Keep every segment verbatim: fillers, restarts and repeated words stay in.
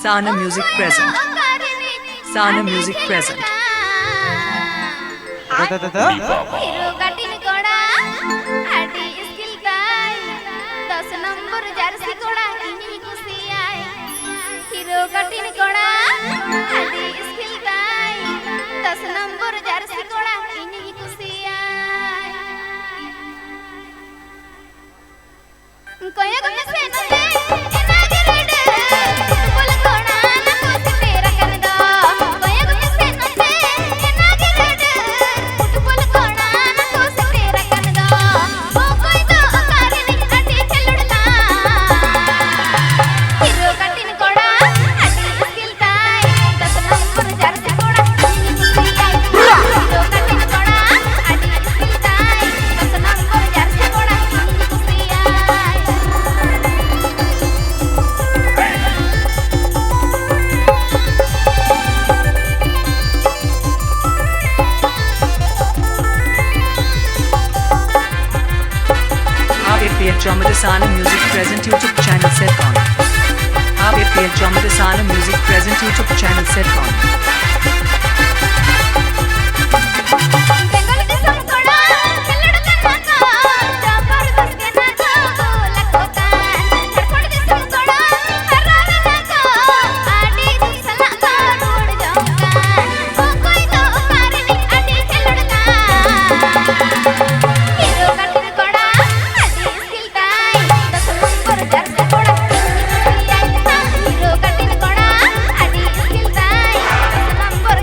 Sana Music present. Sana Music present. ᱫᱟᱫᱟ, ᱫᱟᱫᱟ᱾ Hero ᱠᱟᱹᱴᱤᱡ ᱠᱚᱲᱟ ᱟᱹᱰᱤ ᱥᱠᱤᱞ ᱛᱟᱭ, ᱫᱚᱥ ᱱᱚᱢᱵᱚᱨ ᱡᱟᱹᱨᱥᱤ ᱠᱚᱲᱟ ᱤᱧᱤᱧ ᱠᱩᱥᱤᱭᱟᱭ᱾ ᱦᱤᱨᱳ ᱠᱟᱹᱴᱤᱡ ᱠᱚᱲᱟ ᱟᱹᱰᱤ ᱥᱠᱤᱞ ᱛᱟᱭ, ᱫᱚᱥ ᱱᱚᱢᱵᱚᱨ ᱡᱟᱹᱨᱥᱤ ᱠᱚᱲᱟ ᱤᱧᱤᱧ ᱠᱩᱥᱤᱭᱟᱭ᱾ ᱠᱚᱭᱚᱜ ᱢᱮᱥᱮ ᱱᱚᱛᱮ, ᱮᱱᱟ ᱜᱮ ᱨᱮᱰ, ᱯᱷᱩᱴᱵᱚᱞ ᱠᱚᱲᱟ ᱱᱟᱠᱚ ᱥᱮᱴᱮᱨ ᱟᱠᱟᱱ ᱫᱚ᱾ ᱠᱚᱭᱚᱜ ᱢᱮᱥᱮ ᱱᱚᱛᱮ, ᱮᱱᱟ ᱜᱮ ᱨᱮᱰ, ᱯᱷᱩᱴᱵᱚᱞ ᱠᱚᱲᱟ ᱱᱟᱠᱚ ᱥᱮᱴᱮᱨ ᱟᱠᱟᱱ ᱫᱚ᱾ ᱚᱠᱚᱭ ᱫᱚ ᱚᱠᱟ ᱨᱤᱱᱤᱡ ᱟᱹᱰᱤ ᱠᱷᱮᱞᱳᱰ ᱞᱟ᱾ ᱦᱤᱨᱳ ᱠᱟᱹᱴᱤᱡ ᱠᱚᱲᱟ, ᱟᱹᱰᱤ ᱥᱠᱤᱞ ᱛᱟᱭ, ᱫᱚᱥ ᱱᱚᱢᱵᱚᱨ ᱡᱟᱹᱨᱥᱤ ᱠᱚᱲᱟ, ᱤᱧ ᱠᱩᱥᱤᱭᱟᱭ᱾ ᱦᱤᱨᱳ ᱠᱟᱹᱴᱤᱡ ᱠᱚᱲᱟ, ᱟᱹᱰᱤ ᱥᱠᱤᱞ ᱛᱟᱭ, ᱫᱚᱥ ᱱᱚᱢᱵᱚᱨ ᱡᱟᱹᱨᱥᱤ ᱠᱚᱲᱟ, ᱤᱧ ᱠᱩᱥᱤᱭᱟᱭ᱾ आप ए पी एच चौमदसाना म्यूजिक प्रेजेंट YouTube चैनल से कौन? आप ए पी एच चौमदसाना म्यूजिक प्रेजेंट YouTube चैनल से कौन? ᱵᱮᱝᱜᱚᱞ ᱫᱤᱥᱚᱢ ᱠᱚᱲᱟ, ᱠᱷᱮᱞᱳᱰ ᱠᱟᱱᱟ ᱠᱚ, ᱡᱚᱵᱚᱨᱫᱚᱥ ᱠᱟᱱᱟ ᱠᱚ, ᱜᱳᱞ ᱟᱠᱚ ᱠᱟᱱ᱾ ᱡᱷᱟᱲᱠᱷᱚᱸᱰ ᱫᱤᱥᱚᱢ ᱠᱚᱲᱟ, ᱦᱟᱨᱟ ᱞᱮᱱᱟ ᱠᱚ, ᱟᱹᱰᱤ ᱫᱤᱱ ᱥᱟᱞᱟᱜ ᱠᱚ ᱨᱩᱣᱟᱹᱲ ᱡᱚᱝ ᱠᱟᱱ᱾ ᱚᱠᱚᱭ ᱫᱚ ᱚᱠᱟ ᱨᱤᱱᱤᱡ ᱟᱹᱰᱤ ᱠᱷᱮᱞᱳᱰ ᱠᱟᱱ᱾ ᱦᱤᱨᱳ ᱠᱟᱹᱴᱤᱡ ᱠᱚᱲᱟ, ᱟᱹᱰᱤ ᱥᱠᱤᱞ ᱛᱟᱭ, ᱫᱚᱥ ᱱᱚᱢᱵᱚᱨ ᱡᱟᱹᱨᱥᱤ ᱠᱚᱲᱟ, ᱤᱧ ᱠᱩᱥᱤᱭᱟᱭ᱾ ᱦᱤᱨᱳ ᱠᱟᱹᱴᱤᱡ ᱠᱚᱲᱟ, ᱟᱹᱰᱤ ᱥᱠᱤᱞ ᱛᱟᱭ, ᱫᱚᱥ ᱱᱚᱢᱵᱚᱨ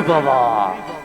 ᱵᱟᱵᱟ᱾